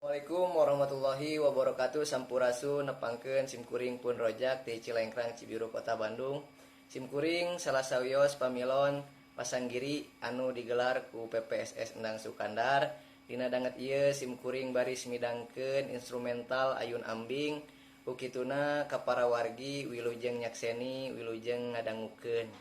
Assalamualaikum warahmatullahi wabarakatuh. Sampurasun, nepangkeun simkuring Pun Rojak di Cilengkrang, Cibiru, Kota Bandung. Simkuring salah sawios pamilon pasanggiri anu digelar ku PPSS Endang Sukandar. Dina danget ieu simkuring baris midangkeun instrumental Ayun Ambing. Ku kituna ka para wargi, wilujeng nyakseni, wilujeng ngadangukeun.